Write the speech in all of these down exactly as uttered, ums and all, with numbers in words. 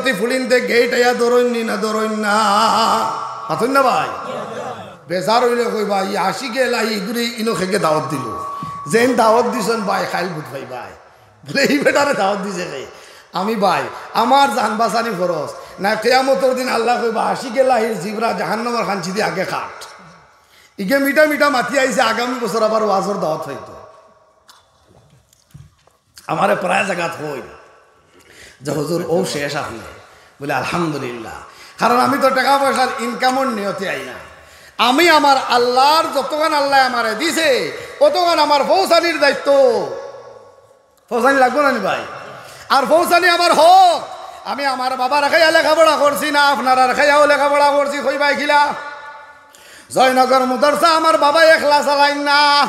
তুই ফুলিনতে গেইট আইয়া ধরইন নি না ধরইন না? মাতইন না ভাই? বেজার অইলে কইবা, "ই আশিকে এলাহি ইগুরে ইনো খেকে দাওয়াত দিল।" যেইন দাওয়াত দিছইন ভাই, খাইল বুঝ ভাই ভাই। বলে, "ই বেটারে দাওয়াত দিছে কে?" আমি ভাই, আমার জান বাঁচানি ফরজ। না, কিয়ামতর দিন আল্লায় কইবা, "আশিকে এলাহির জিবরা জাহান্নামর খাঞ্চিদি আগে কাট।" ইগে মিঠা মিঠা মাতি আইছে, আগামী বছর আবার ওয়াজর দাওয়াত পাইতো। আমারে প্রায় জাগাত কইন যে, "হুজুর, অউ শেষ আপনে।" বলে, "আলহামদুলিল্লাহ।" কারণ আমি তো টেকা পয়সার ইনকামর নিয়তে আই না। আমি আমার আল্লার যতখান আল্লায় আমারে দিছে, অতখান আমার পৌঁছানির দায়িত্ব। পৌঁছানি লাগবো না নি ভাই? আর পৌঁছানি আমার হক। আমি আমার বাবার খাইয়া লেখাপড়া করছি না, আপনারার খাইয়াও লেখাপড়া করছি, কইবায় কিলা? জয়নগর মুদরসা আমার বাবায় একলা চালাইন না।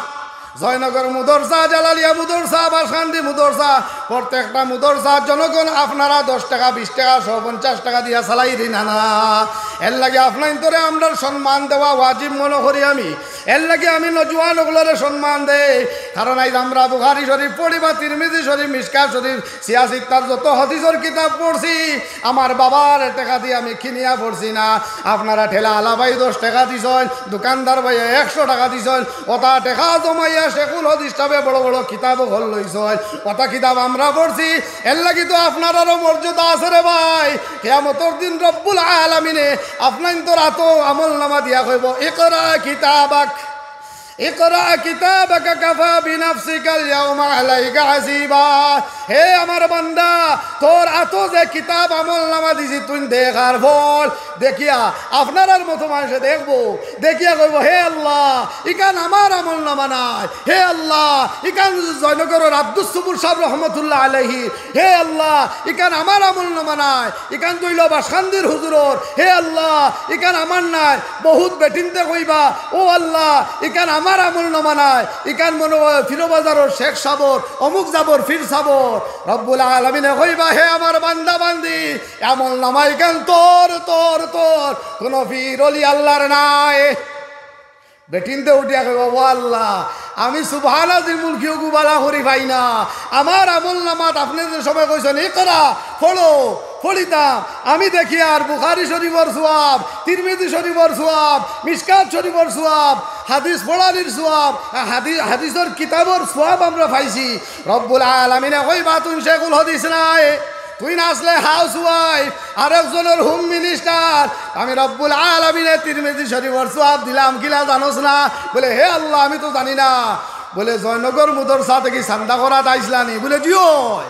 জয়নগর মুদরসা, জালালিয়া মুদরসা, বাসকান্দি মুদরসা, প্রত্যেকটা মুদরসার জনগণ আপনারা দশ টেকা, বিশ টেকা, শো পঞ্চাশ টেকা দিয়া চালাইরা না? এরলাগি আপনাইন্তরে আমরার সম্মান দেওয়া ওয়াজিব মনো করি আমি। এরলাগি আমি নজওয়ান অকলরে সম্মান দেই, কারণ আইজ আমরা বুখারী শরীফ পড়ি বা তিরমিজি শরীফ, মিশকাত শরীফ, সিয়াসিত্তার যত হাদিসর কিতাব পড়ছি, আমার বাবার টেকা দি আমি কিনিয়া পড়ছি না। আপনারা ঠেলা আলাবায় দশ টেকা দিছইন, দোকানদার ভাইয়ে একশো টেকা দিছইন, অতা টেকা জমাইয়া শেখুল হাদিস সাবে বড় বড় কিতাব অকল লইছইন, অতা কিতাব আমরা পড়ছি। এরলাগি তো আপনারারও মর্যাদা আছে রে ভাই। কিয়ামতর দিন রব্বুল আলামিনে আপনাইন্তর আতো আমলনামা দিয়া কইবো, "ইকরা কিতাবাক।" "ইকরা কিতাবাকা কাফা বিনাফসিকাল ইয়াউমা আলাইকা হাসিবা।" হে আমার বান্দা, তোর আতো যে কিতাব আমলনামা দিছি, তুই দেখ আর পড়। দেখিয়া আপনারার মতো মানষে দেখবো, দেখিয়া কইবো, "হে আল্লাহ, ইখান আমার আমলনামা নায়। হে আল্লাহ, ইখান জয়নগরর আব্দুস সবুর সাব রহমতুল্লাহ আলাইহি। হে আল্লাহ, ইখান আমার আমলনামা নায়।" ইখান তো অইলো বাসকান্দির হুজুরর, হে আল্লাহ, ইখান আমার নায়। বহুত বেটিন্তে কইবা, "ও আল্লাহ, ইখান আমার আমলনামা নায়, ইখান মনো অয় ফিরোবাজারর শেখ সাবর, অমুক জাবর ফির সাবর।" রব্বুল আলামিনে কইবা, "হে আমার বান্দা বান্দি, আমলনামা ইখান তোর, তোর, তোর, কুনু ফির অলি আল্লার নায়।" বেটিন্তে উঠিয়া কইবা, "ও আল্লাহ, আমি সুবহান আজিমুল কিওগু বালা করি পাই না। আমার আমলনামাত আপনে যে সময় কইছইন, 'ইকরা, পড়ো,' পড়িতাম, আমি দেখি আর বুখারী শরীফর সওয়াব, তিরমিজি শরীফর সওয়াব, মিশকাত শরীফর সওয়াব, হাদিস পড়ানির সওয়াব, হাদি-, হাদিসর কিতাবর সওয়াব আমরা পাইছি।" রব্বুল আলামিনে কইবা, "তুই শেখুল হাদিস নায়।" তুই না আসলে হাউস ওয়াইফ, আরেকজনর হোম মিনিস্টার। আমি রব্বুল আলামিনে তিরমিজি শরীফর সওয়াব দিলাম কিলা জানোস না? বলে, "হে আল্লাহ, আমি তো জানি না।" বলে, "জয়নগর মুদরসা থাকি চান্দা করাত আইছলা নি?" বলে, "জি অয়।"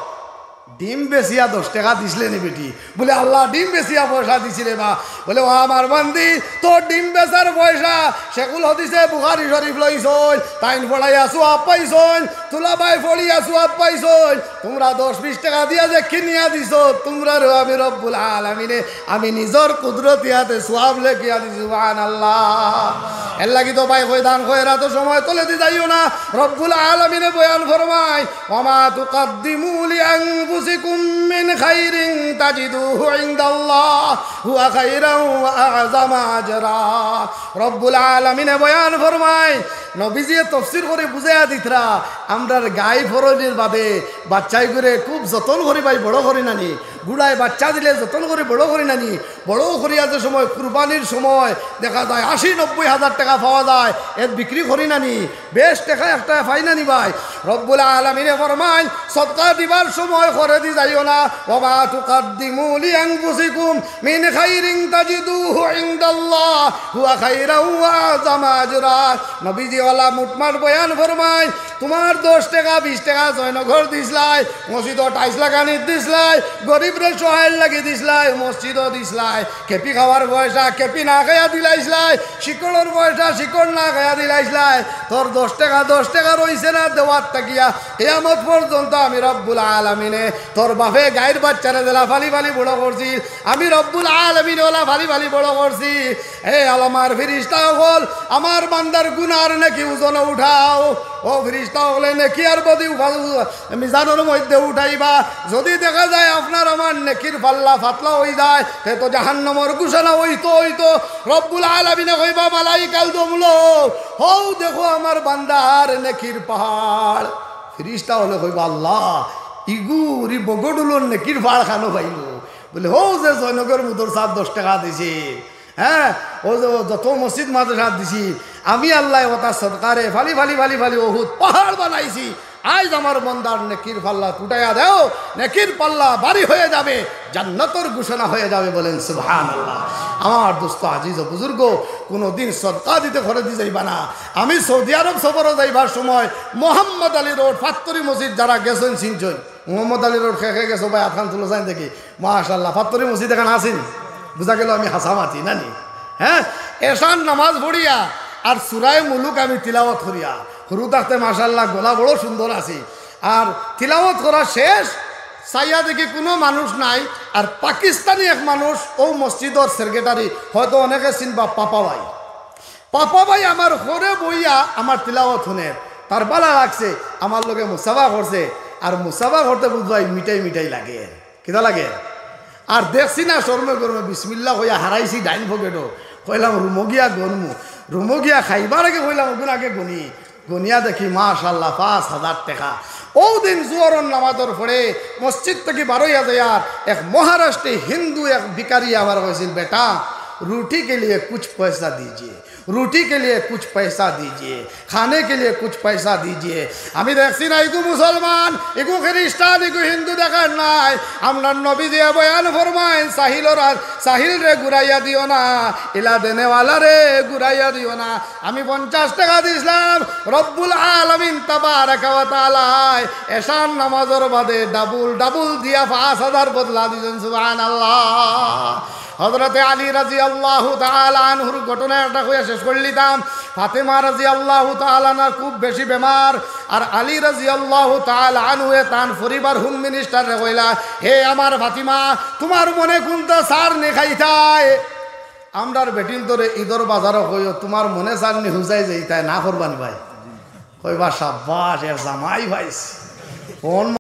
"ডিম বেচিয়া দশ টেকা দিছলে নি বেটি?" বলে, "আল্লাহ, ডিম বেচিয়া পয়সা দিছি রে বা।" বলে, "ও আমার বান্দি, তোর ডিম বেচার পয়সা শেখুল হাদিসে বুখারী শরীফ লইছইন, তাইন পড়াইয়া সওয়াব পাইছইন, তুলাবায় পড়িয়া সওয়াব পাইছইন, তুমরা দশ বিশ টেকা দিয়া যে কিনিয়া দিছো, তুমরারেও আমি রব্বুল আলামিনে আমি নিজর কুদরতি আতে সওয়াব লেখিয়া দিছি।" সুবহানাল্লাহ। এরলাগি তো ভাই কই দান খয়রাতো সময় তলেদি যাইও না। রব্বুল আলামিনে বয়ান ফরমায়, "ওয়া মা তুকাদ্দিমু লিআনফুসিকুম মিন খাইরিন তাজিদুহু ইনদাল্লাহ হুয়া খাইরান ওয়া আ'যামা আজরা।" রব্বুল আলামিনে বয়ান ফরমায়, নবীজিয়ে তফসির করি বুঝাইয়া দিতরা, আমরার গাই ফরনির বাদে বাচ্চাইগুরে খুব যতন করি ভাই বড় করি নানি, গুড়ায় বাচ্চা দিলে যতন করি বড় করি নানি, বড় করিয়া যে সময় কুরবানির সময় দেখা যায় আশি নব্বই হাজার টেকা পাওয়া যায়, এর বিক্রি করি নানি, বেশ টেকা একটা পাই নানি ভাই। রব্বুল আলামিনে ফরমাইন, সদকা দিবার সময় খরচি যাইও না। ওয়া মা তুকাদ্দিমু লিআনফুসিকুম মিন খাইরিন তাজিদুহু ইনদাল্লাহ হুয়া খাইরান ওয়া আ'যামা আজরা। নবীজি ওয়ালা মুটমাট বয়ান ফরমাইন, তুমার দশ টেকা, বিশ টেকা জয়নগর দিছলায়, মসজিদো টাইলস লাগানিত দিছলায়, গরিবরে সহায়র লাগি দিছলায়, মসজিদো দিছলায়, কেপি খাওয়ার পয়সা, কেপি না খাইয়া দিলাইছলায়, শিকড়র পয়সা, শিকড় না খাইয়া দিলাইছলায়, তোর দশ টেকা, দশ টেকা রইছে না দেওয়ার থাকিয়া, কিয়ামত পর্যন্ত আমি রব্বুল আলামিনে তোর বাফে গাইর বাচ্চারে যেলা ফালি ফালি বড় করছিল, আমি রব্বুল আলামিনে ওলা ফালি ফালি বড় করছি। এ আলামার ফিরিস্তা অকল, আমার বান্দার গুনার নেকি ওজনো উঠাও। ও ফিরিস্তা অকলে নেকি আর বদি উফা-, মিজানর মধ্যে উঠাইবা। যদি দেখা যায় আপনার আমার নেকির পাল্লা ফাতলা অই যায়, তে তো জাহান্নামর ঘোষণা অইতো অইতো। রব্বুল আলামিনে কইবা, "মালাইকাল দমলো, হউ দেখো আমার বান্দার নেকির পাহাড়।" ফিরিস্তা অকলে কইবা, "আল্লাহ, ইগুর ই বগডুলর নেকির পাহাড় খানো পাইলো?" বলে, "হউ যে জয়নগর মুদর সাব দশ টেকা দিছি, হ্যাঁ, ও যে যত মসজিদ মাদ্রাসা দিছি, আমি আল্লায় ওটা সদকারে ফালি ফালি ফালি ফালি অহুদ পাহাড় বানাইছি। আইজ আমার বন্দার নেকির পাল্লা উঠাইয়া দেও, নেকির পাল্লা ভারি হয়ে যাবে, জান্নাতর ঘোষণা হয়ে যাবে।" বলেন সুবহানাল্লাহ। আমার দোস্ত, আজিজ ও বুজুর্গ, কোনোদিন সদকা দিতে ঘরেদি যাইবা না। আমি সৌদি আরব সফরো যাইবার সময় মোহাম্মদ আলী রোড, ফাত্তরি মসজিদ, যারা গেছইন চিনছইন, মোহাম্মদ আলী রোড, কে কে গেছো ভাই, আতখান তুলো চাইন দেখি। মাশাআল্লাহ, ফাত্তরি মসজিদ এখান আছেনি, বুঝা গেল আমি হাছা মাতি নানি। হ্যাঁ, এশার নামাজ পড়িয়া আর সুরায় মুলুক আমি তিলাওয়াত করিয়া, হুরু থাকতে মাশাআল্লাহ গলা বড় সুন্দর আছে। আর তিলাওয়াত করা শেষ, চাইয়া দেখি কোনো মানুষ নাই। আর পাকিস্তানি এক মানুষ, ও মসজিদর সেক্রেটারি, হয়তো অনেকে চিনবা, পাপা ভাই। পাপা ভাই আমার ঘরে বইয়া আমার তিলাওয়াত হুনের, তার ভালা লাগছে, আমার লগে মুসাফা করছে। আর মুসাফা করতে বুঝবায় মিঠাই মিঠাই লাগে, কিতা লাগে? আর দেখছি না শরমে গরমে বিসমিল্লাহ কইয়া হারাইছি ডাইন পকেটো, কইলাম রুমো গিয়া গনমু, রুমো গিয়া খাইবার আগে কইলাম ওগুন আগে গনি, গনিয়া দেখি মাশাআল্লাহ পাঁচ হাজার টেকা। ও দিন জোহরর নামাজর পরে মসজিদ থাকি বারইয়া যাইয়ার এক মহারাষ্ট্রী হিন্দু এক ভিখারি আমার কইছিল, "বেটা, রুটি কে লিয়ে কুছ পয়সা দিজিয়ে, রুটি কে লিয়ে কুছ পয়সা দিজিয়ে, খানে কে লিয়ে কুছ পয়সা দিজিয়ে।" আমি দেখছি না, ইগু মুসলমান, ইগু খ্রিস্টান, ইগু হিন্দু দেখার নাই। আমরার নবীজিয়ে বয়ান ফরমাইন, সাহিলর আর সাহিলরে ঘুরাইয়া দিও না, ইলা দেনেওয়ালারে ঘুরাইয়া দিও না। আমি পঞ্চাশ টেকা দিছলাম, রব্বুল আলামিন তাবারাকা ওয়া তাআলায় এশার নামাজর বাদে ডাবল ডাবল দিয়া পাঁচ হাজার বদলা দিছইন। সুবহানাল্লাহ। হযরতে আলী রাদিয়াল্লাহু তাআলা আনহুর ঘটনা একটা কইয়া শেষ করিলিতাম। ফাতেমা রাদিয়াল্লাহু তাআলা আনহা খুব বেশি বেমার, আর আলী রাদিয়াল্লাহু তাআলা আনহুয়ে তান পরিবার হোম মিনিস্টাররে কইলা, "হে আমার ফাতিমা, তুমার মনে কুনটা চার নি খাইতায়?" আমরার বেটিন্তরে ইদর বাজারো কইও, "তুমার মনে চার নি হুজাই যাইতায়, না করবানি ভাই?" কইবা, "সাব্বাস, এক জামাই পাইছি।" কোন